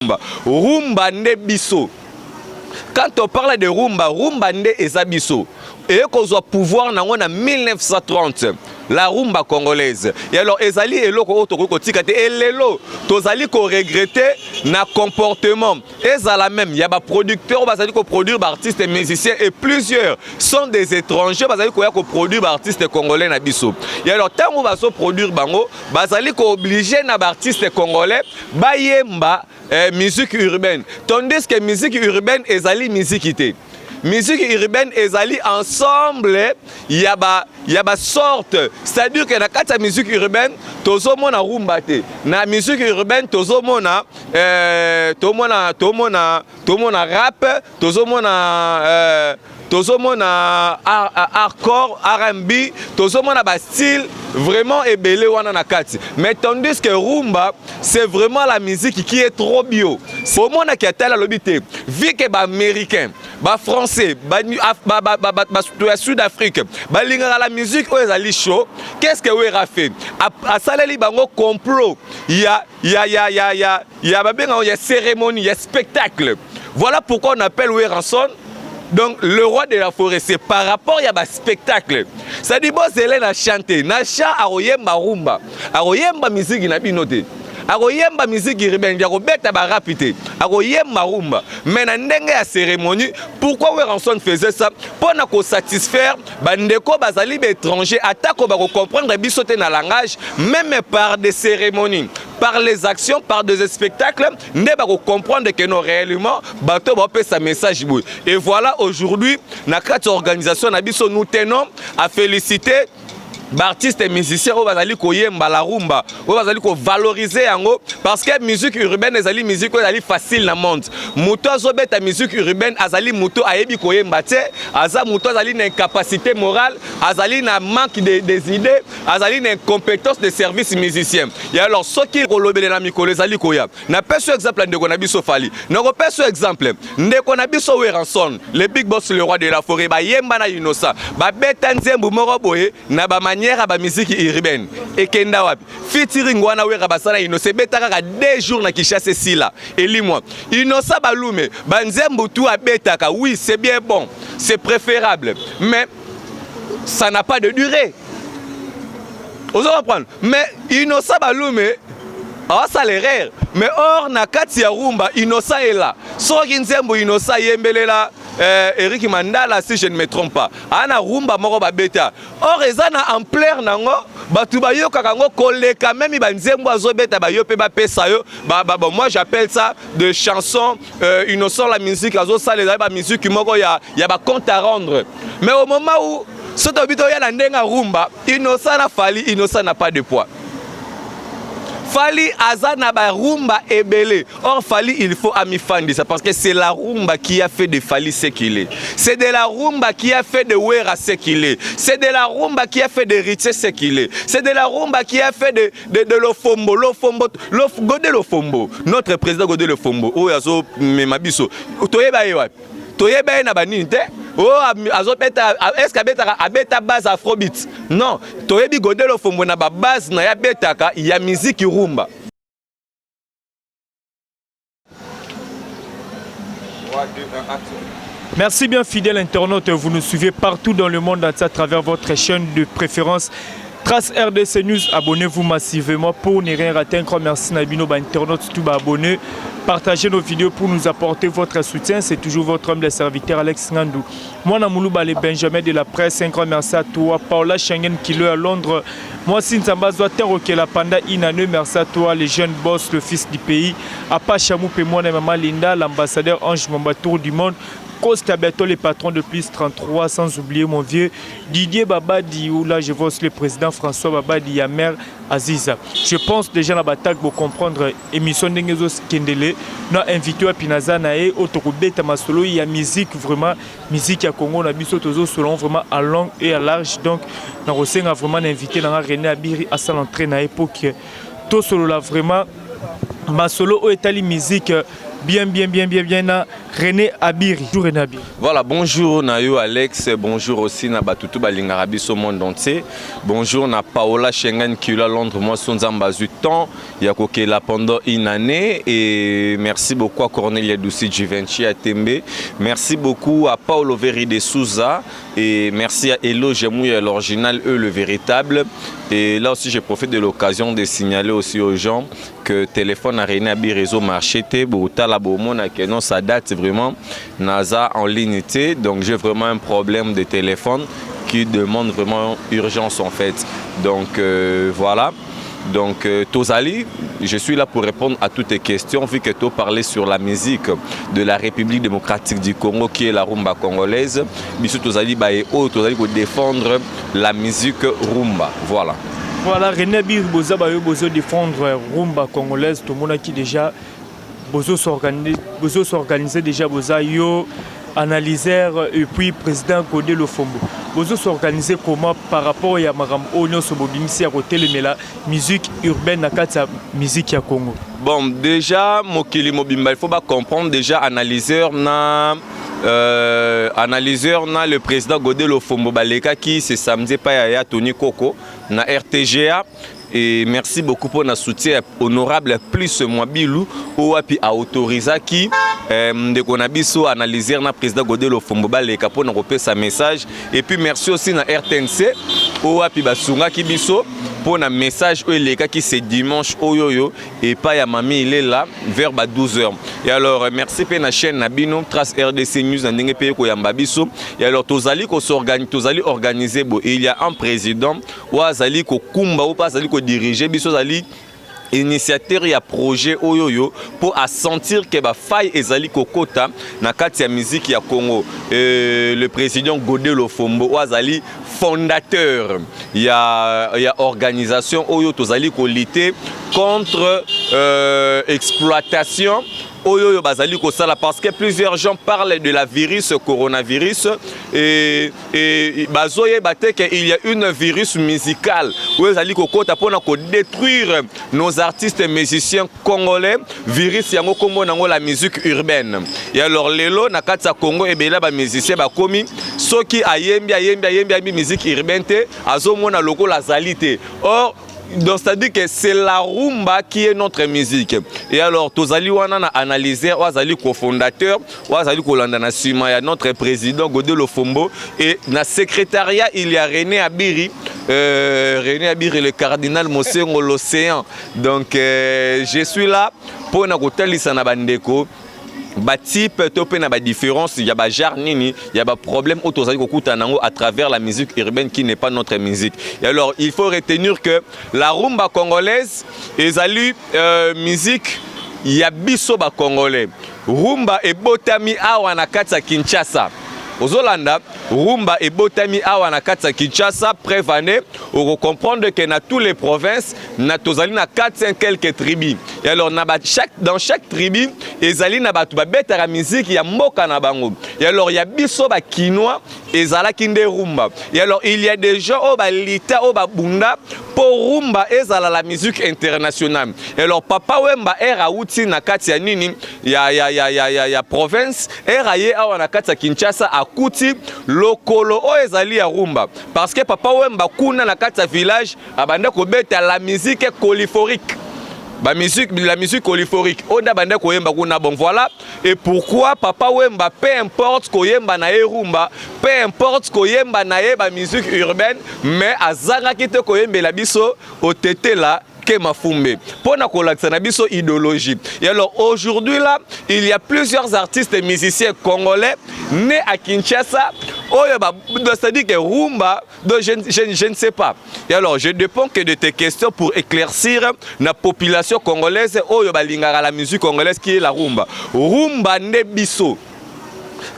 Rumba. Rumba nde biso. Quand on parle de rumba, rumba nde eza biso. Eye kozwa pouvoir nango na 1930. La rumba congolaise. Et alors ezali eloko oyo tokoki kotika te. Et lelo tozali ko regretter na comportement ezala même ya ba producteurs bazali ko produire ba artistes musiciens et plusieurs sont des étrangers bazali koya ko produire ba artistes congolais na biso. Et alors tango bazo produire bango bazali ko obliger na ba artistes congolais bayemba eh, musique urbaine tandis que musique urbaine ezali musique te. Musique urbaine ezali ensemble ya ba ya ba sorte, c'est-à-dire que na kati ya musique urbaine tozomona rumba te, na musique urbaine tozomona eh, tomona tomona tomona rap, tozomona eh, tozomona hardcore, R&B, tozomona ba style vraiment ebele wana na kati. Mais tandis que rumba, c'est vraiment la musique qui est trop bio. Omonaki atala alobi te, vu que ba américain, ba français, bato ya Sud Afrique balingaka la musique oyo ezali chaud, qu'est-ce que Wera fait? Asaleli bango complot ya ya ya ya ya ya babengaka ya cérémonie, ya spectacle. Voilà pourquoi on appelle Werrason donc le roi de la forêt. C'est par rapport ya ba spectacle, c'est-à-dire bozele na chante na chant, akoyemba rumba, akoyemba musique na bino te, akoyemba musique urbaine, akobeta ba rap te, akoyemba rumba mais na ndenge ya cérémonie. Pourquoi Werrason faisait ça? Mpo na kosatisfaire bandeko bazali baétranger, atako bakocomprendre biso te na langage, même par des cérémonies, par les actions, par des spectacles nde bakocomprendre que non, réellement bato baopesa message boye. Et voilà, aujourd'hui na kati ya organisation na biso, nous tenons à féliciter baartiste musicien oyo bazali koyemba la rumba, oyo bazali kovaloriser yango, parce que musique urbaine ezali musique oyo ezali facile na monde. Moto azobeta musique urbaine azali moto ayebi koyemba te, aza moto azali na incapacité morale, azali na manque des idées, azali na incompétence de service musicien. Ya alors soki kolobele na mikolo ezali koya, napesi exemple ya ndeko na biso Fally, nakopesa exemple ndeko na biso Werrason, le big boss, le roi de la forêt. Bayemba na Innocent, babeta nzembo moko boye na bamanière ya bamiziki urbaine. Ekenda wapi featuring wana Wera basala Innocent? Ebeta kaka 2 jours na Kinshasa, esila, elimwa. Innocent Balume, banzembo tu abetaka, oui, c'est bien bon, c'est préférable, mais ça n'a pas de durée, ozo comprendre? Mais Innocent Balume awasala erreur. Mais or na kati ya rumba, Innocent ela soki nzembo Innocent ayembelela Eric Mandala, si je ne me trompe pas, aa na rumba moko babeta, or eza na ampleur nango, bato bayokaka yango koleka même banzembo azobeta. Bayo mpe bapesa yo bon, moi j'appelle ça de chanson Innocent. La musique azosala ezali bamusique moko ya bacompte à rendre. Mais au moment où soki tobi toya na ndenge ya rumba, Innocent na Fally, Innocent n'a pas de poids. Fally aza na barumba ebele. Or Fally, il faut amifandisa, parce que c'est la rumba qui a fait de Fally ce qu'il est, c'est de la rumba qui a fait de Wera ce qu'il est, c'est de la rumba qui a fait de Ritche ce qu'il est, c'est de la rumba qui a fait de Lofombo, Lofombo, Lof, Godé Lofombo, notre président Godé Lofombo oyo azomema biso. Toyeba ye wapi? Toyeba ye na banini te oyo azobeta. Est ce que abetaka, abeta base afrobeat? Non, toyebi Godé Lofombo na babase na ye abetaka ya miziki rumba. 3, 2, 1, action. Merci bien, fidèles internautes. Vous nous suivez partout dans le monde entier à travers votre chaîne de préférence, Trace RDC News. Abonnez-vous massivement pour ne rien rater. Encore merci na bino, ba internautes, tout ba abonnés. Partagez nos vidéos pour nous apporter votre soutien. C'est toujours votre homme de serviteur Alex Ngandou. Moi, Namoulouba, le Benjamin de la presse. Un grand merci à toi, Paola Schengen Kilo à Londres. Moi, Sinzamba Zwa Panda Inane. Merci à toi, les jeunes boss, le fils du pays. Apa Chamou, moi, maman Linda, l'ambassadeur Ange Mamba, tour du monde. Costa Beto, le patron de plus 33, sans oublier mon vieux Didier Babadi, où là je vois aussi le président François Babadi, ya mère Aziza. Je pense déjà la bataille pour comprendre émission ndenge ezokendele na invité wa Pinaza na ye oyo tokobeta masolo ya musique, vraiment musique ya Congo na biso, tozosolon vraiment à long et à large. Donc nakosenga vraiment na invité nanga René Abiri asala entrée na ye pour que tosolola vraiment masolo oyo etali musique. Bien, bien, bien, bien, bien na René Abiri. Bonjour René Abiri. Voilà, bonjour na yo Alex, bonjour aussi na batutu balingaka biso monde entier. Bonjour na Paola Schengen qui est à Londres, moi son nzambe azwi temps ya kokela pendant une année et merci beaucoup à Cornelia Doucy Givenchy à Tembe. Merci beaucoup à Paolo Verri de Souza et merci à Elo Gemouya l'original, eux le véritable. Et là aussi je profite de l'occasion de signaler aussi aux gens que téléphone à René Abiri ezo marché te, botala bomona que non, ça date vraiment, naza en ligne te, donc j'ai vraiment un problème de téléphone qui demande vraiment urgence en fait. Donc voilà. Donc tozali, je suis là pour répondre à toutes tes questions vu que tu parlais sur la musique de la République démocratique du Congo qui est la rumba congolaise. Biso tozali baye oyo tozali ko défendre la musique rumba. Voilà. Voilà René Abiri, boza bayo bozo défendre rumba congolaise, tomonaki déjà bozo s'organiser, bozo s'organiser déjà, boza yo analyseur et puis président Godé Lofombo. Bozo s'organiser comment par rapport ya makambo oyo nyonso bobimisi ya kotelemela musique urbaine na kati ya musique ya Congo? Bon, déjà mokili mobimba il faut ba comprendre déjà analyseur na le président Godé Lofombo balekaki ce samedi pa ya Tony Koko na RTGA et merci beaucoup pour notre soutien honorable plus Mwabilu oyo api autorisaki ndeko na biso analyseur na président Godé Lofombo baleka mpona kopesa message. Et puis merci aussi na RTNC oyo api basungaki biso mpona message oyo elekaki ce dimanche oyo oyo epai ya Mami Ilela vers ba 12 heures. Et alors merci mpe na chaîne na bino Trace RDC News na ndenge mpe koyamba biso. Et alors tozali kosorganiser, tozali organiser bo il y a un président oyo azali kokumba oyo mpe azali kodiriger biso, azali initiateur ya projet oyo oyo mpo asentir ke bafaille ezali kokota na kati ya musique ya Congo, le président Godé Lofombo oyo azali fondateur ya organisation oyo tozali kolutter contre exploitation oyo oyo bazali kosala, parce que plusieurs gens parlent de la virus coronavirus et bazoyeba te ke il y a une virus musicale oyo ezali kokota mpona kodétruire nos artistes musiciens congolais. Virus yango nkombo nango la musique urbaine. Et alors lelo na kati ya Congo ebele bamusicien bakomi soki ayembi ayembi ayembi ayembi musique urbaine te, azomona lokola azali te. Or donc c'est-à-dire que c'est la rumba qui est notre musique. Et alors tozali wana na analyseur oyo azali cofondateur oyo azali kolanda na nsima ya notre président Godé Lofombo et na secrétariat il y a René Abiri, René Abiri le cardinal Mosengo l'océan. Donc je suis là mpona kotalisa na bandeko batype to mpe na badifférence ya bagenre nini ya baproblème oyo tozali kokutana yango à travers la musique urbaine qui n'est pas notre musique. Et alors il faut retenir que la rumba congolaise ezali musique ya biso bacongolais. Rumba ebotami awa na kati ya Kinshasa. Ozolanda, rumba ebotami awa na kati ya Kinshasa. Preuve ane okocomprendre ke na tous les provinces na tozali na 400 quelques tribus. Et alors na ba, chaque, dans chaque tribu ezali na bato babetaka musique ya mboka na bango. Et alors ya biso bakinois ezalaki nde rumba. Et alors il y a des gens oyo balita oyo babunda mpo rumba ezala la musique internationale. Et alors Papa Wemba ere awuti na kati ya nini ya province, ere aye awa na kati ya Kinshasa, akuti lokolo oyo ezali ya rumba, parce que Papa Wemba kuna na kati ya village abanda kobeta la musique polyphonique, ba musique, la musique polyphonique oyo nde abanda koyemba kuna. Bon, voilà. Et pourquoi Papa Wemba, peu importe koyemba na ye rumba, peu importe koyemba na ye bamusique urbaine, mais azangaki te koyembela biso otetela ke mafumbe mpo na kolakisa na biso idéologie. Et alors aujourd'hui là il y a plusieurs artistes et musiciens congolais nés à Kinshasa oyo ba, c'est-à-dire que rumba, donc je ne sais pas. Et alors je dépends que de tes questions pour éclaircir la population congolaise oyo balingaka la musique congolaise qui est la rumba. Rumba nde biso.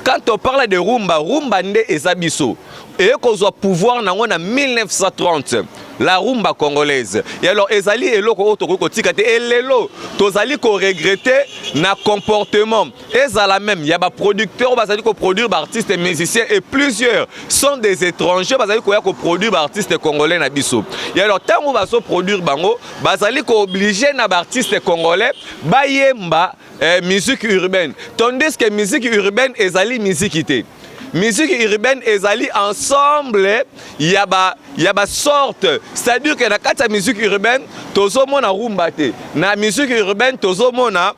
Quand on parle de rumba, rumba nde eza biso. Eye kozwa pouvoir nango na 1930, la rumba congolaise. Et alors ezali eloko oyo tokoki kotika te. Elelo tozali koregretter na comportement ezala même ya baproducteur oyo bazali koproduire baartiste musicien, et plusieurs sont des étrangers, bazali koya koproduire baartiste congolais na biso. Et alors ntango bazoproduire bango, bazali koobliger na baartiste congolais bayemba musique urbaine, tandis que musique urbaine ezali musique te. Musique urbaine ezali ensemble ya basorte, c'est-à-dire que na kati ya musique urbaine tozomona rumba te. Na musique urbaine tozomona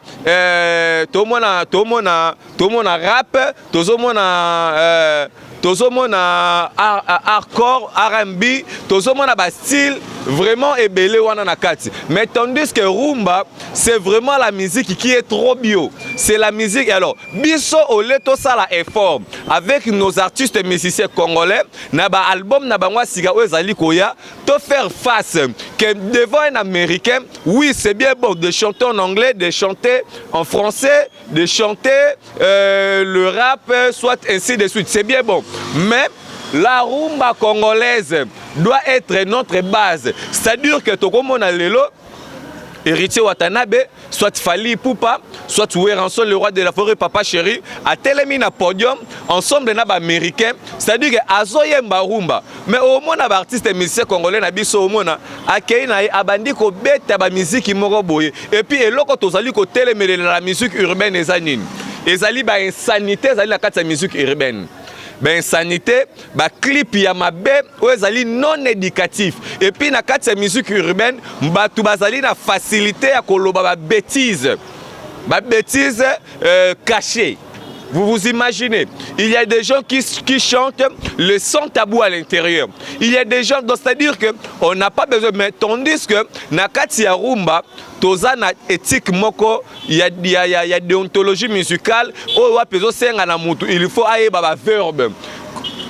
tomona rap, tozomona hardcore, R&B, tozomona bastyle vraiment ebele wana na kati. Mais tandis que rumba, c'est vraiment la musique qui est trop bio, c'est la musique. Alors biso, ole tosala effort avec nos artistes musiciens congolais na baalbum na bango ya sika oyo ezali koya, to faire face que devant un Américain, oui, c'est bien bon de chanter en anglais, de chanter en français, de chanter le rap, soit ainsi de suite, c'est bien bon, mais la rumba congolaise doit être notre base. C'est-à-dire que tokomona lelo Héritier Watanabe, soit Fally Ipupa, soit Werrason, le roi de la forêt, papa chéri, atelemi na podium ensemble na baaméricain, c'est-à-dire que azoyemba rumba. Mais omona baartiste musicien congolais na biso, omona akei na ye, abandi kobeta bamiziki moko boye. Et puis eloko tozali kotelemelela na musique urbaine eza nini? Ezali bainsanité ezali na kati ya musique urbaine, bainsanité, baclip ya mabe oyo ezali non éducatif. Et puis na kati ya musique urbaine, bato bazali na facilité ya koloba babêtise, babêtise cachée. Vous vous imaginez, il y a des gens qui chantent le sans tabou à l'intérieur. Il y a des gens, c'est-à-dire qu'on n'a pas besoin, mais tandis que na kati ya rumba, toza na éthique moko ya déontologie musicale oyo wapi ezosenga na mutu, il faut ayeba baverbe.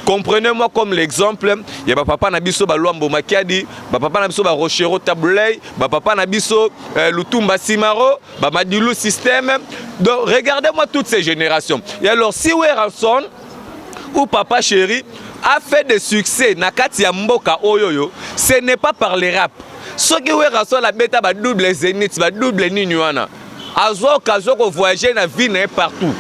Comprenez-moi, comme l'exemple ya bapapa na biso Balwambo Makiadi, bapapa na biso Barochero Tabu Ley, bapapa na biso Lutumba Simaro, Bamadilu Système. Donc regardez-moi toutes ces générations. Et alors si Werrason ou Papa Chéri a fait des succès na kati ya mboka oyo, ce n'est pas par les rap. Soki Werrason abeta badouble zénith, badouble nini wana, azwa occasion kovoyager na vie na ye partout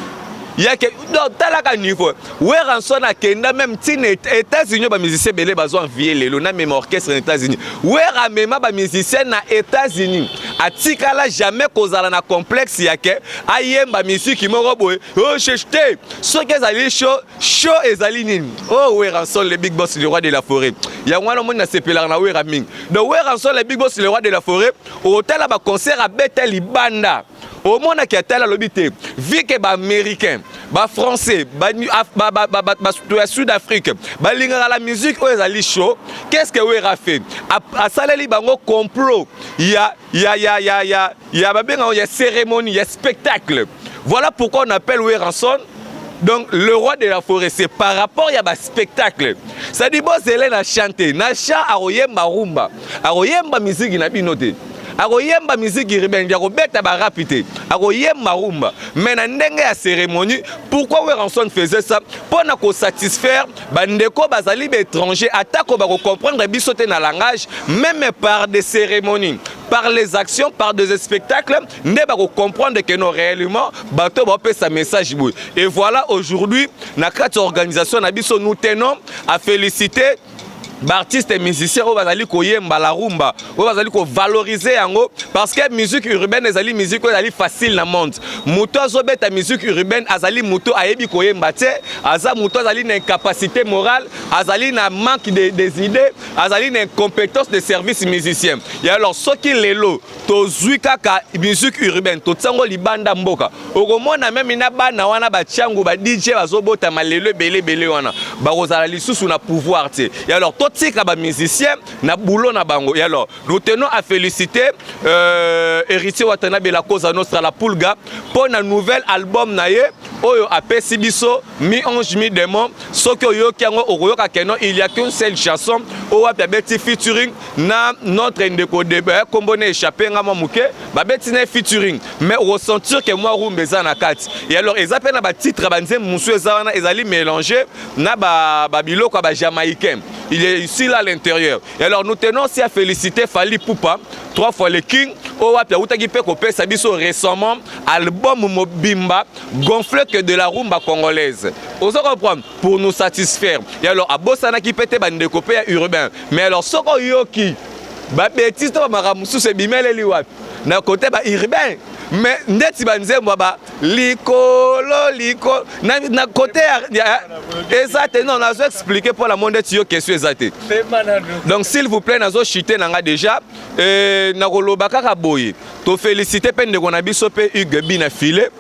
yake. Donc talaka niveau Werrason akenda même ntina États-Unis. Bamusicien ebele bazwa envie lelo na mema orchestre na États-Unis. Wera amema bamusicien na États-Unis, atikala jamais kozala na complexe yake ayemba misiki moko boye o te. Soki ezali show, show ezali nini? Oh, Werrason, le big boss, le roi de la forêt. Yango wana omoni nasepelaka na Wera mingi. Donc Werrason, le big boss, le roi de la forêt, otala baconcert abeta libanda, omonaki atala alobi te, vu que baaméricain, bafrançais, bato ya Sud Afrique balingaka la musique oyo ezali show, qu'est ce que Wera fait? Asaleli bango complot ya babengaka ya cérémonie, ya spectacle. Voilà pourquoi on appelle Werrason donc le roi de la forêt, c'est par rapport ya baspectacle, c'est-à-dire bozele na chante na chant, akoyemba rumba, akoyemba musique na bino te, akoyemba musique urbaine, akobeta barap te, akoyemba rumba, mais na ndenge ya cérémonie. Pourquoi Werrason faisait ça? Mpo na kosatisfaire bandeko bazali baétranger, atako bakocomprendre biso te na langage, même par des cérémonies, par les actions, par des spectacles nde bakocomprendre que non, réellement bato baopesa message boye. Et voilà, aujourd'hui na kati ya organisation na biso, nous tenons à féliciter baartiste musicien oyo bazali koyemba la rumba, oyo bazali kovaloriser yango, parce que musique urbaine ezali musique oyo ezali facile na monde. Moto azobeta musique urbaine azali moto ayebi koyemba te, aza moto azali na incapacité morale, azali na manque des idées, azali na incompétence de service musicien. Et alors soki lelo tozwi kaka musique urbaine, totiango libanda mboka, okomona même na bana wana batiango ba DJ bazobotama lelo ebele ebele wana, bakozala lisusu na pouvoir te. Et alors totika bamusicien na boulot na bango. Et alors nous tenons à féliciter Héritier Watanabe, la Cosa Nostra, la Pulga, mpo na nouvel album na ye. Oyo apesi biso mi-ange mi-démon. Soki oyoki yango, okoyoka que non, il y a qu'une seule chanson oyo wapi abeti featuring na notre ndeko de kombo na échappé nga mwa moke. Babeti na featuring, mais okosentir que mwa rumba eza na kati. Et alors eza mpe na batitre, banzembo mosusu eza wana, ezali mélange na babiloko ya bajamaïcain. Il est ici là à l'intérieur. Et alors nous tenons aussi à féliciter Fally Ipupa, trois fois le king, oyo wapi awutaki mpe kopesa biso récemment album mobimba gonflé que de la rumba congolaise, ozo comprendre, pour nous satisfaire. Et alors abosanaki mpe te bandeko mpe ya urbain. Mais alors soki oyoki babêtises to bamakambo mosusu ebimeleli wapi na côté ba urbain, mais ndeti banzembo ya ba likolo likolo na côté ya eza te. Non, nazo expliquer mpo na mo ndeti yo question eza te. Donc s'il vous plaît, nazochite na nga déjà. Nakoloba kaka boye, tofélicité mpe ndeko na biso mpe Hugue Bina File,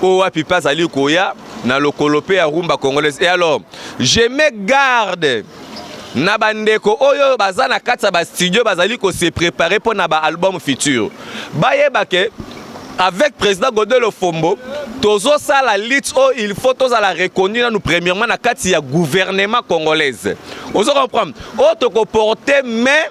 oyo wapi mpe azali koya na lokolo mpe ya rumba congolaise. Et alors je me garde na bandeko oyo baza na kati ya bastudio, bazali kose préparer mpo na baalbum futur, bayeba que avec président Godé Lofombo tozosala lutte oyo il faut tozala reconnu nanu premièrement na kati ya gouvernement congolaise, ozo comprendre, oyo tokoporte main.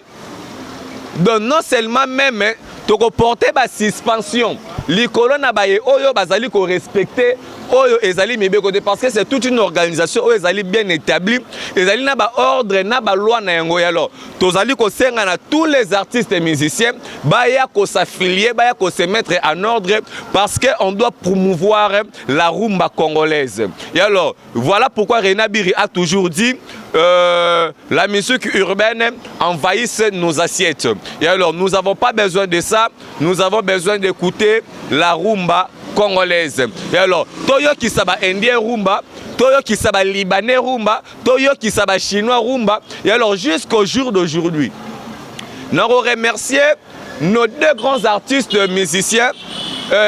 Donc non seulement même tokoporte basuspension likolo na baye oyo bazali korespecte oyo ezali mibeko te, parce que c'est toute une organisation oyo ezali bien établie, ezali na baordre na baloi na yango. Alors tozali kosenga na tous les artistes et musiciens baya kos'affilier, baya kose mettre en ordre, parce que on doit promouvoir la rumba congolaise. Et alors voilà pourquoi René Abiri a toujours dit la musique urbaine envahisse nos assiettes. Et alors nous n'avons pas besoin de ça, nous avons besoin d'écouter la rumba congolaise. Et alors toyokisa baindien rumba, toyokisa balibanais rumba, toyokisa bachinois rumba. Et alors jusqu'au jour d'aujourd'hui, nous remercier nos deux grands artistes musiciens,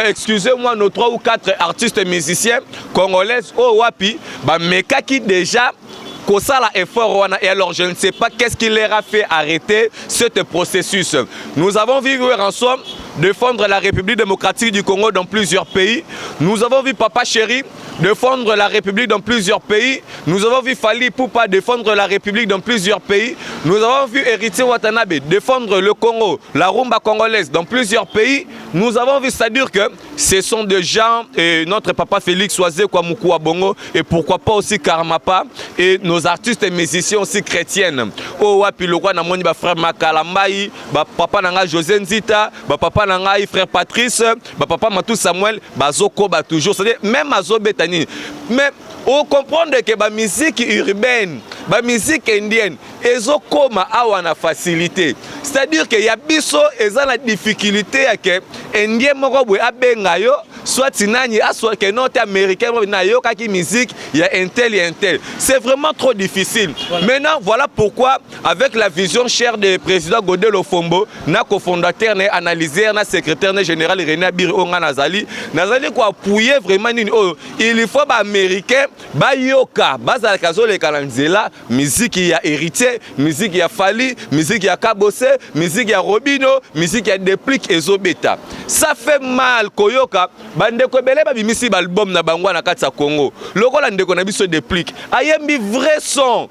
excusez-moi, nos trois ou quatre artistes musiciens congolais oyo wapi bamekaki déjà kosala effort wana. Et alors je ne sais pas qu'est-ce qui leur a fait arrêter ce processus. Nous avons vu ensemble défendre la République démocratique du Congo dans plusieurs pays. Nous avons vu Papa Chéri défendre la République dans plusieurs pays. Nous avons vu Fally Ipupa défendre la République dans plusieurs pays. Nous avons vu Héritier Watanabe défendre le Congo, la rumba congolaise dans plusieurs pays. Nous avons vu, c'est-à-dire que ce sont des gens, et notre papa Félix Wazekwa Mukua Bongo, et pourquoi pas aussi Karmapa, et nos artistes et musiciens aussi chrétiennes. Oh, wapi le roi namoni ba frère Makalambayi, ba papa na nga José Nzita, ba papa na ngai frère Patrice, ba papa Matou Samuel, bazoko ba toujours, c'est-à-dire même azobeta nini. Mais on comprendre que ba musique urbaine, ba musique indienne ezokoma awa na facilité. C'est-à-dire que ya biso eza na difficulté ya que indien moko boye abenga yo, soit nani aswa que non te, américain moko nayokaki musique ya intel, ya intel. C'est vraiment trop difficile. Voilà. Maintenant voilà pourquoi avec la vision chère de président Godé Lofombo na cofondateur na analyseur na secrétaire na général René Abiri, oyo nga nazali koappuyer vraiment nini oyo, il faut baaméricain bayoka, bazalaka azoleka na nzela musique ya Héritier, musique ya Fally, musique ya Kabose, musique ya Robino, musique ya Déplique ezobeta. Ça fait mal koyoka bandeko ebele babimisi baalbum na bango na kati ya Congo, lokola ndeko na biso Déplique ayembi vrai son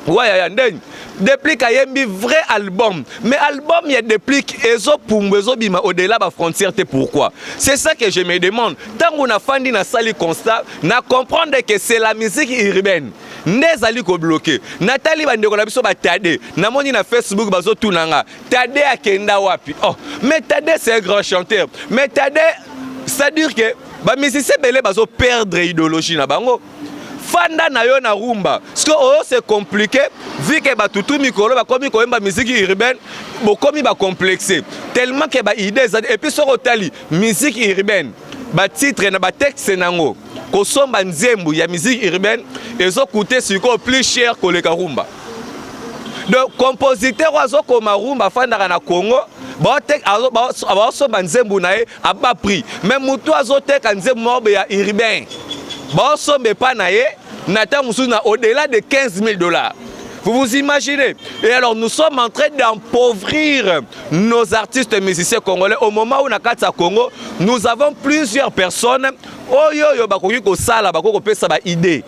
waya ya ndeni. Déplique ayembi vrai album, mais album ya Déplique ezopumbwa, ezobima au-delà bafrontière te. Pourquoi? C'est ça que je me demande. Ntango nafandi, nasali constat, na comprendre que c'est la musique urbaine nde ezali kobloquer. Natali bandeko na biso batade, namoni na Facebook bazotuna nga Tade akenda wapi. Oh, mais Tade, c'est un grand chanteur. Mais Tade, c'est-à-dire que bamusicien ebele bazoperdre idéologie na bango. Fanda na yo na rumba, parce que oyo c'est compliqué, vu que batutu mikolo bakomi koyemba musique urbaine, bokomi bacomplexe tellement que baidée ezali. Et puis soki otali musique urbaine, batitre na batexte nango, kosomba nzembo ya musique urbaine ezocoûter sikoyo plus cher koleka rumba. Donc compositeur oyo azokoma rumba afandaka na Congo, baosomba nzembo na ye à bas prix, mais motu azoteka nzembo moko ya urbain, baosomba epa na ye na ntango mosusu na au-delà de 15 000 dollars. Vous vous imaginez? Et alors nous sommes en train d'appauvrir nos artistes et musiciens congolais au moment où na kati ya Congo nous avons plusieurs personnes oyo oyo bakoki kosala, bakoki kopesa ba idée.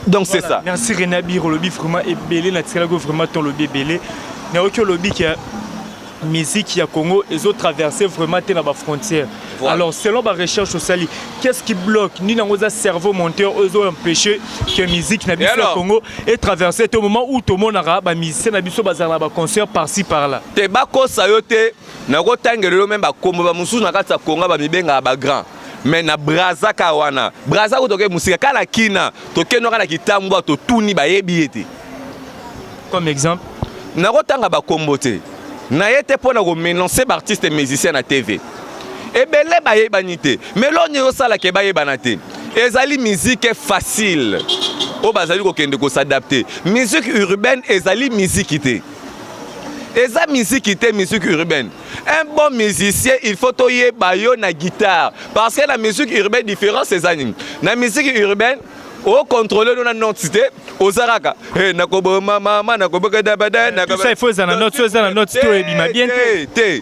Donc c'est ça. Merci René Abir, olobi vraiment ebele, natikalaki vraiment ton lobi ebele. Nayoki olobi ke musique ya Congo ezotraverse vraiment te na bafrontière. Voilà. Alors selon barecherche osali, qu'est-ce qui bloque? Nini yango eza cerveau monteur oyo ezoempêche que musique na biso ya alors? Congo etraverse te, au moment où tomonaka bamusicien na biso bazala na baconcert par-ci par-là? Te, bakosa yo te. Nakotangela yo même bakombo bamosusu na kati ya Kongo bamibengaka bagrand, mais na Braza ka wana, Braza ko toke mosika kaka na kina, tokendaka na Kitambwa, totuni, bayebi ye te. Comme exemple? Nakotanga bakombo te na ye te mpo na koménonce baartiste musicien na TV ebele bayebani te. Mais loni osalaka bayebana te, ezali musique facile oyo bazali kokende kos'adapter. Musique urbaine ezali musique te, eza musique te, musique urbaine. Un bon musicien, il faut toyeba yo na guitare, parce que na musique urbaine, différence eza nini? Na musique urbaine, ocontrôle no na note te, oza kaka hey, nakoboma mama, nakoboka dabada. Tout ça, il faut eza na note, so eza na note to ebima bien te. Te,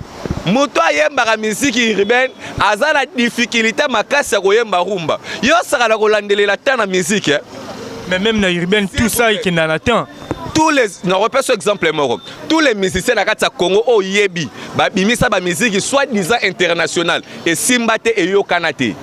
moto ayembaka musique urbaine aza na difficulté makasi ya koyemba rumba. Yo osaka na kolandelela ta na musique, eh? Mais même na urbaine, tout ça ekenda na temps. Tous les, nakopesa exemple moko, tous les musiciens na kati ya Congo oyo oyebi babimisa bamusique soit disant international, esimba te, eyokana te,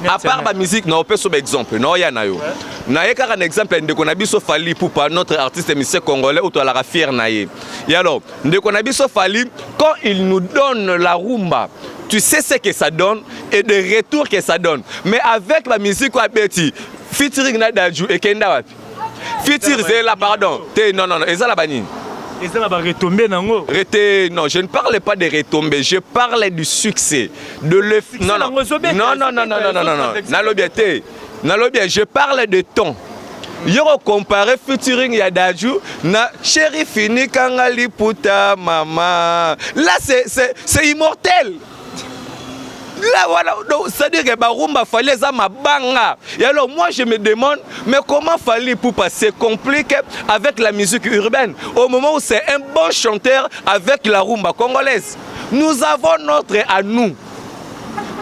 à part bamusique. Naopesa baexemple, naoya na yo naye kaka na exemple ya ndeko na biso Fally Ipupa, notre artiste musicien congolais oyo toalaka fier na ye. Et alors ndeko na biso Fally, quand il nous donne la rumba, tu sais ce que ça donne et de retour que ça donne. Mais avec la musique oyo abeti featuring na Dadju, ekenda wapi? Feature zela, pardon, te, non, non, non, eza na banini? Eza na baretombées nango. Rete, non, je ne parle pas de retombées, je parle du succès. De le. Non, non, non, non, non, non, non, non, non, non. Nalobi te. Nalobi, je parle de temps. Yo comparer featuring ya Dadju na Chéri fini kanga liputa mama. Là c'est immortel. Là voilà, donc c'est-à-dire que barumba Fally eza mabanga. Et alors moi je me demande, mais comment Fally Ipupa se complique avec la musique urbaine au moment où c'est un bon chanteur avec la rumba congolaise? Nous avons notre à nous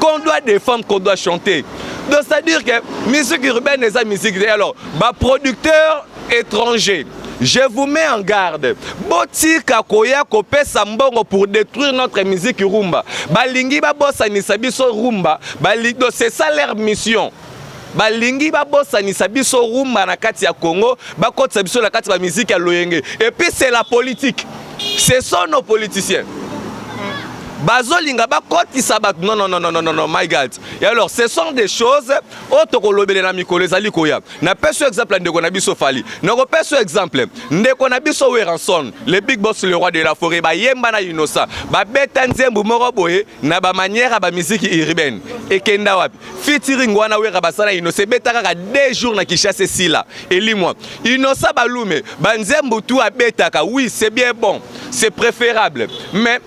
qu'on doit défendre, qu'on doit chanter. Donc c'est-à-dire que musique urbaine eza musique. Alors baproducteur étranger, je vous mets en garde: botika koya kopesa mbongo pour détruire notre musique rumba. Balingi babosanisa biso rumba. Balingi, donc c'est ça leur mission, balingi babosanisa biso rumba na kati ya Congo, bakotisa biso na kati ya bamusique ya loyenge. Et puis c'est la politique, ce sont nos politiciens bazolinga bakotisa bato. Non, non, non, non, non, non, my God. Et alors ce sont des choses oyo tokolobele na mikolo ezali koya. Napesi exemple ya ndeko na biso Fally, nakopesa exemple ndeko na biso Werrason, le big boss, le roi de la forêt. Bayemba na Innocent, babeta nzembo moko boye na bamanière ya bamusique urbaine, ekenda wapi? Featuring wana Wera basala Innocent ebeta kaka 2 jours na Kinshasa, esila, elimwa. Innocent Balume, banzembo tu abetaka, oui, c'est bien bon, c'est préférable, mais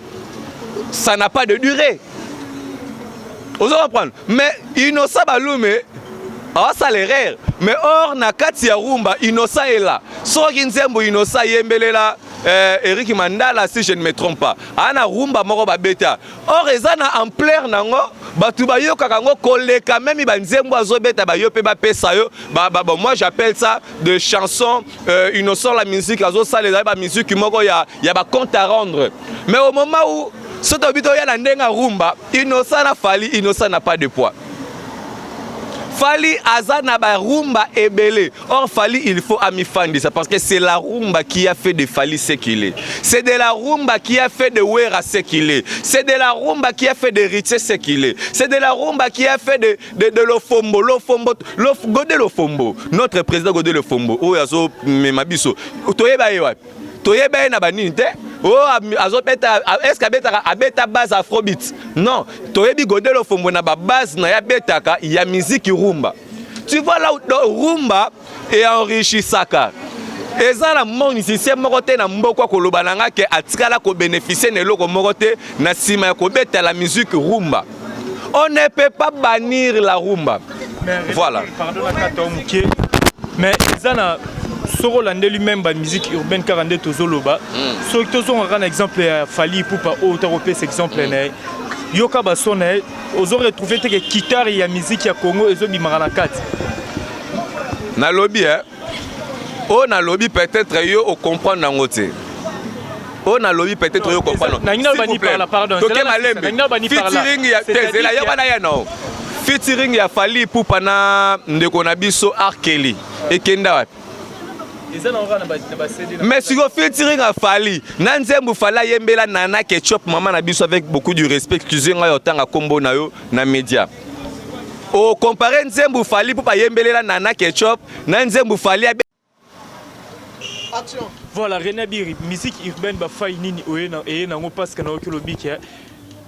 ça n'a pas de durée. Ozo comprendre? Mais Innocent Balume awasala erreur. Mais or na kati ya rumba, Innocent ela soki nzembo Innocent ayembelela Eric Mandala, si je ne me trompe pas, aa na rumba moko babeta, or eza na ampleur nango, bato bayokaka yango koleka même banzembo azobeta. Bayo mpe bapesa yo bon, moi j'appelle ça de chanson Innocent. La musique azosala ezali bamusique moko ya bacompte à rendre. Mais au moment où soki tobi toya na ndenge ya rumba, Innocent na Fally, Innocent n'a pas de poids. Fally aza na barumba ebele. Or Fally, il faut amifandisa, parce que c'est la rumba qui a fait de Fally ce qu'il est, c'est de la rumba qui a fait de Wera ce qu'il est, c'est de la rumba qui a fait de Héritier ce qu'il est, c'est de la rumba qui a fait de Lofombo, Lofombo, Lof, Godé Lofombo, notre président Godé Lofombo oyo azomema biso. Toyeba ye wapi? Toyeba ye na banini te oyo azobeta. Est ce que abetaka, abeta base afrobeat? Non, toyebi Godé Lofombo na babase na ye abetaka ya musique rumba. Tu vois là où rumba eenrichisaka, eza na musicien moko te na mboka koloba na nga ke atikala kobénéficie na eloko moko te na nsima ya kobetela musique rumba. On ne peut pas bannir la rumba. Mais Voilà. Pardon na kata moke, mais eza na Soki olandeli même bamusique urbaine kaka nde tozoloba, soki tozonga kaka na exemple ya Fally Ipupa oyo takopesa exemple na ye, yoka bason na ye, ozo retrouve te ke guitare ya musique ya Congo ezobimaka na kati. Nalobi e oyo nalobi, peut-être yo ocomprendre yango te. Oyo nalobi, peut-être yo comprendre. Toke malembe. Featuring ya tezela yo wana ya no featuring ya Fally Ipupa na ndeko na biso R. Kelly ekenda wapi? Mais sikoyo featuring ya Fally na nzembo Fally ayembela Nana Ketchup, mama na biso, avec beaucoup du respect, excuse ngai otanga nkombo na yo na média, okompare nzembo Fally Ipupa ayembelela Nana Ketchup na nzembo Fally. Action. Voilà, René Abiri, musique urbaine bafai nini oye na eye nango? Parce que nayoki olobi ke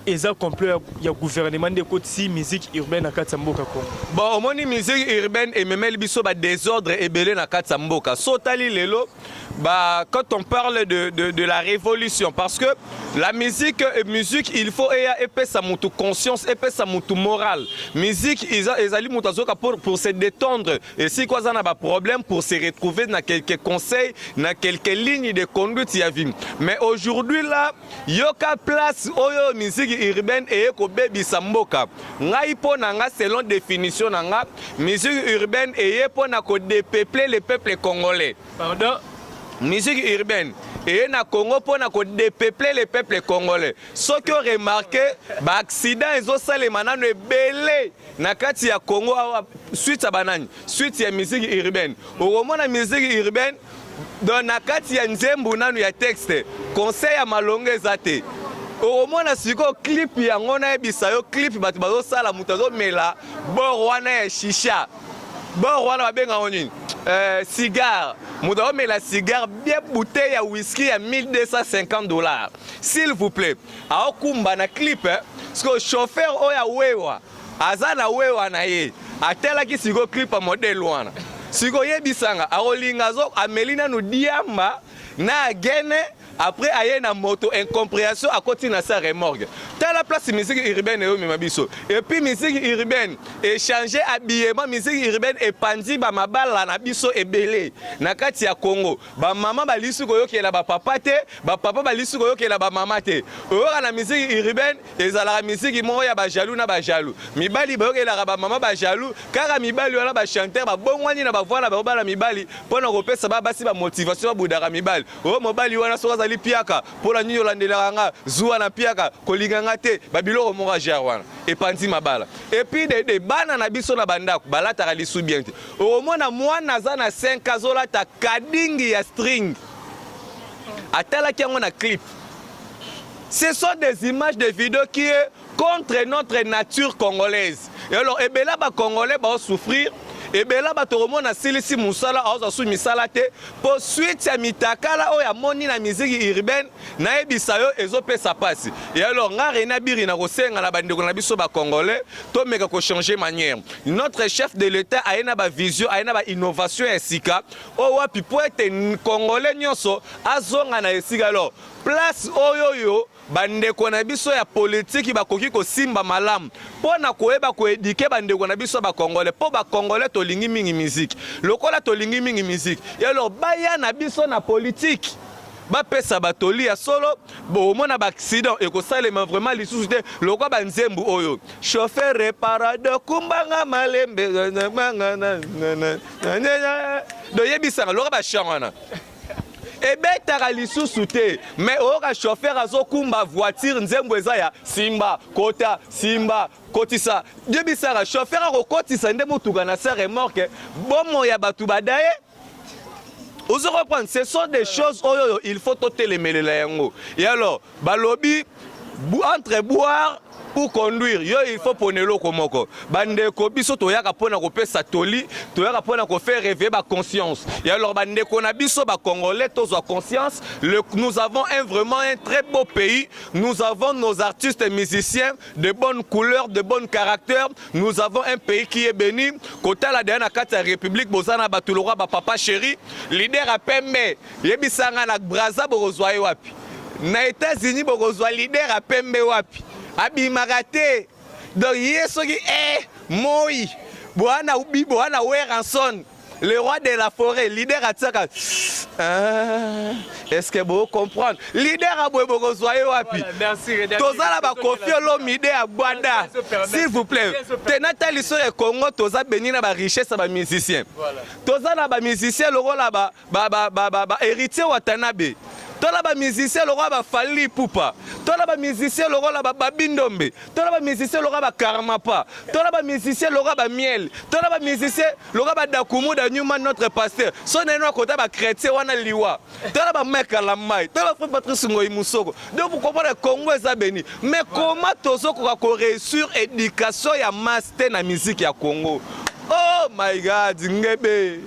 eza complot ya gouvernement nde ekotisi musique urbaine na kati ya mboka Congo. Bon, omoni, musique urbaine ememeli biso badésordre ebele na kati ya mboka. So otali lelo bah, quand on parle de la révolution, parce que la musique, il faut eya epesa mutu conscience, epesa mutu morale. Musique ezali mutu azoka pour se détendre esika aza na baproblème, pour se retrouver na quelques conseils, na quelques lignes de conduite ya vie. Mais aujourd'hui là, yoka place oyo musique urbaine eye kobebisa mboka. Ngai, mpo na nga, selon définition na nga, musique urbaine eye mpo na kodépeupler le peuple congolais. Pardon? Musique urbaine eye na Congo mpo na kodépeupler le peuple congolais. Soki oremarquer, baaccident ezosalema nano ebele na kati ya Congo awa, suite ya banani? Suite ya musique urbaine. Okomona musique urbaine, donc na kati ya nzembo nanu ya texte, conseil ya malongo eza te. Okomona sikoyo clip yango, nayebisa yo, clip bato bazosala, moto azomela bor wana ya shisha, bor wana babengango nini? Cigare. Moto azomela cigare bien, bouteille ya whisky ya 1250 $, s'il vous plaît, aokumba na clip. Sikoyo chauffeur oyo awewa, aza na wewa na ye, atelaki sikoyo clip ya modèle wana. Sikoyo oyebisanga, akolinga azo ameli nanu diamba na agene, après aye na moto, incompréhension, akoti na sa remorque. Tala place musique urbaine eyomema biso. Et puis musique urbaine échange habillement, musique urbaine epandi bamabala na biso ebele na kati ya Congo. Bamama balisi koyokela bapapa te, bapapa balisi koyokela bamama te. Oyoka na musique urbaine, ezalaka musique moko ya bajaloux na bajaloux. Mibali bayokelaka bamama bajaloux kaka. Mibali wana, bachanteur babongwani na bavoi na bango bana mibali mpo na kopesa ba basi bamotivation, babudaka mibali. Oyo mobali wana soki azali piaka, mpo na nini olandelaka nga zuwa na piaka, kolinga nga te? Babiloko moko ya genre wana epanzi mabala. Et puis de bana na biso na bandako balataka lisu bien te. Okomona mwana aza na 5, azolata kadingi ya string, atalaki yango na clip. Ce sont des images de vidéos qui est contre notre nature congolaise. Et alors ebela bacongolais baosouffrir ebela. Bato komona asilisi mosala, aozwa su misala te mpo suite ya mitakala oyo amoni na musique urbaine. Nayebisa yo, ezopesa mpasi. Et alors nga René Abiri na kosenga na bandeko na biso bacongolais, tomeka kochanger manière. Notre chef de l'État aye na bavision, aye na bainnovation ya sika oyo wapi mpo ete congolais nyonso azonga na esika. Alors place oyo oyo bandeko na biso ya politiki bakoki kosimba malamu mpo na koyeba koéduquer bandeko na biso bacongolais, mpo bacongolais tolingi mingi miziki, lokola tolingi mingi miziki, alors baya na biso na politiki, bapesa batoli ya solo. Bomona baaccident ekosalema vraiment lisusu te. Lokwa banzembu oyo, chauffeur parado, kumbanga malembe, doyebisanga loka bachan wana ebetaka lisusu te. Mais oyoka chauffeur azokumba voiture, nzembo eza ya simba kota, simba kotisa. Yebisaka, chauffeur akokotisa nde motuka na sa remorque, bomoi ya bato badaye. Ozo comprendre? Ce sont des choses oyo oyo il faut totelemelela yango. Et alors balobi entre boire ou conduire, yo il faut pona eloko moko. Bandeko, biso toyaka mpona kopesa toli, toyaka mpona kofaire réveiller baconscience. Et alors bandeko na biso bacongolais, tozwa conscience. Nous avons vraiment un très beau pays. Nous avons nos artistes et musiciens de bonne couleur, de bon caractère. Nous avons un pays qui est béni. Kotala deya na kati ya république, boza na bato lokwa bapapa chéri, leader ya pembe. Yebisanga, na Braza bokozwa ye wapi? Na États-Unis bokozwa leader ya pembe wapi? Abimaka te. Donc ye soki moi boana boana Werrason. Le roi de la forêt, leader atiaka. Ah, est-ce que vous comprenez? Leader aboye bokozwa ye wapi? Toza na ba Koffi Olomide ya Gwada. S'il vous plaît. Tenata liso ya Congo toza béni na ba richesse ba musiciens. Toza na ba musiciens lokola ba ba ba ba ba, ba héritier Watanabe. Tola ba musiciens lokola ba Fally Ipupa. Tola ba musiciens lokola ba Babi Ndombe. Tola ba musiciens lokola ba Karmapa. Tola ba musiciens lokola ba Miel. Tola ba musiciens lokola ba Dakumuda Newman notre pasteur. So neno akota ba chrétien wana liwa. Tola ba Mike Kalambayi. Tola ba Frère Patrice Ngoyi Musoko. Donc vous comprenez Congo eza béni. Mais comment tozokoka ko réussir éducation ya masse te na musique ya Congo? Oh my God, ngebe.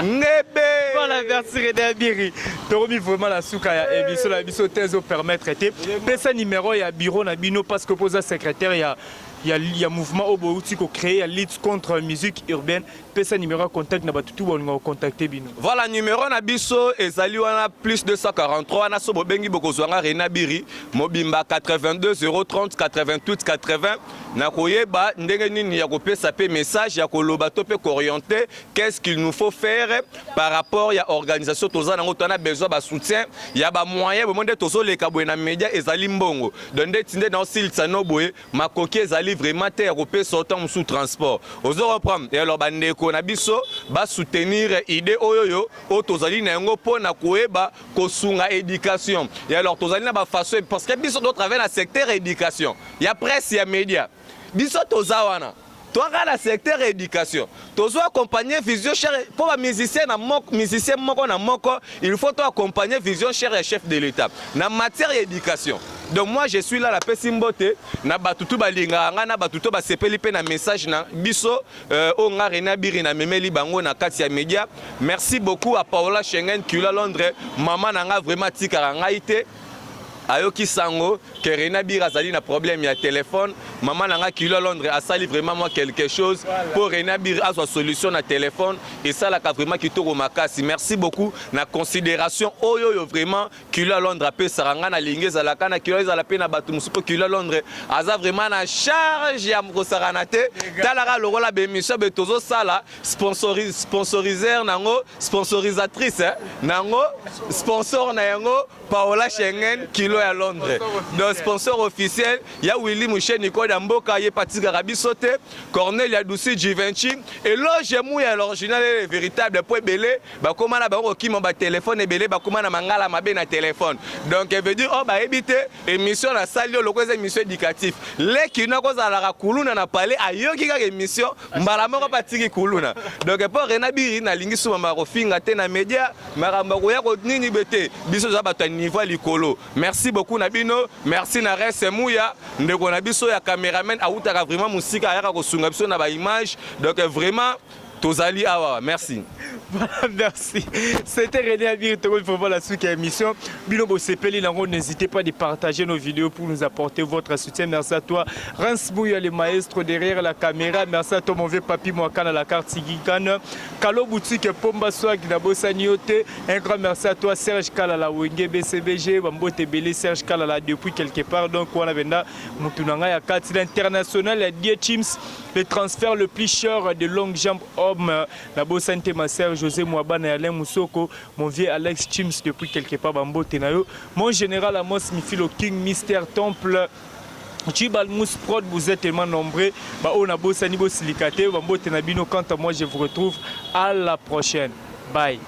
Ngebe. Voilà, merci René Abiri. Tokomi vraiment la suka ya émission la biso te ezo permettre te. Pesa numéro ya bureau na bino parce que poza secrétaire ya ya ya mouvement oyo bouti ko créer ya lutte contre musique urbaine. Pesa numéro ya contact na bato tout balinga ko contacter bino. Voilà numéro na biso ezali wana plus 243 wana so bobengi bokozwa nga René Abiri mobimba 82 030 88 80 na koyeba ndenge nini ya kopesa pe message ya koloba to pe koorienter qu'est-ce qu'il nous faut faire par rapport ya organisation toza nango. Toza na besoin ba soutien ya ba moyen bomo nde tozoleka boye na média ezali mbongo. Donc ndeti nde naosilisa no boye, makoki ezali vraiment te ya kopesa autant mosusu transport, ozo reprendre. Et alors bandeko na biso basoutenir idée oyo oyo oyo tozali na yango mpo na koyeba kosunga éducation. Et alors tozali na bafaçon parce que biso totravaille na secteur éducation ya presse ya média. Biso toza wana, toaka na secteur éducation, tozo accompagner vision chère mpo bamusicien na moko, musicien moko na moko, il faut to accompagner vision chère ya chef de l'État na matière ya éducation. Donc moi je suis là, napesi mbote na bato tu balingaka ngai, na bato to basepeli mpe na message na biso oyo nga René Abiri namemeli bango na kati ya média. Merci beaucoup à Paola Schengen Kula Londres, mama na nga vraiment atikaka ngai te. Ayoki sango ke René Abiri azali na problème ya téléphone, mama na nga Kilo Londres asali vraiment moi quelque chose mpo René Abiri azwa solution na téléphone. Esalaka vraiment kitoko makasi. Merci beaucoup na considération oyo oyo vraiment Kilo ya Londres apesaka ngai. Nalingi ezalaka na Kilo, ezala mpe na bato mosusu, mpo Kilo ya Londres aza vraiment na charge ya kosakana te. Talaka lokola baémission be tozosala, sponsoriser nango, sponsorisatrice nango, sponsor na yango Paola Schengen Kilo ya Londres. Donc sponsor officiel ya Willy Musheni Koda mboka ye patikaka biso te, Cornelia Dusi Givenchy, Eloge Muya l'original et le véritable, po ebele bakóma na bango kokima batelefone, ebele bakóma na mangala mabe na telefone. Donc veut dire oyo bayebi te émission nasali oyo lokola eza émission éducatif. Leki noko ozalaka kuluna na palais, ayoki kaka émission mbala moko batiki kuluna. Donc mpo René Abiri nalingi suma kofinga te na média, makambo koya nini be te, biso toza bato ya niveau ya likolo. Merci beaucoup na bino. Merci na Rese Muya, ndeko na biso ya cameraman, awutaka vraiment mosika, ayaka kosunga biso na baimage. Donc vraiment tozali awa, merci. Voilà, merci. C'était René Abiri Togo, vraiment la suite émission. Bino bosepeli nango, n'hésitez pas de partager nos vidéos pour nous apporter votre soutien. Merci à toi, Rance Mouya, le maestro derrière la caméra. Merci à toi, mon vieux papi Mwakana, la carte Sigikan. Kalo Boutique, Pomba Swag, Nabosani yo te. Un grand merci à toi, Serge Kalala, Wenge BCBG, Bambote Belé, Serge Kalala, depuis quelque part. Donc, on a venda Mutunanga, ya Kati, l'international, ya Die Chims, le transfert le plus cher de longue jambe homme. Nabosani te ma sœur José Mwabana Alain Moussoko, mon vieux Alex Chims depuis quelque part, Bambote na yo. Mon général Amos Mifilo King, Mister Temple, Chibal Mousse Prod, vous êtes tellement nombreux. Ba ona bosani bosilikate, bambote na bino. Quant à moi, je vous retrouve à la prochaine. Bye.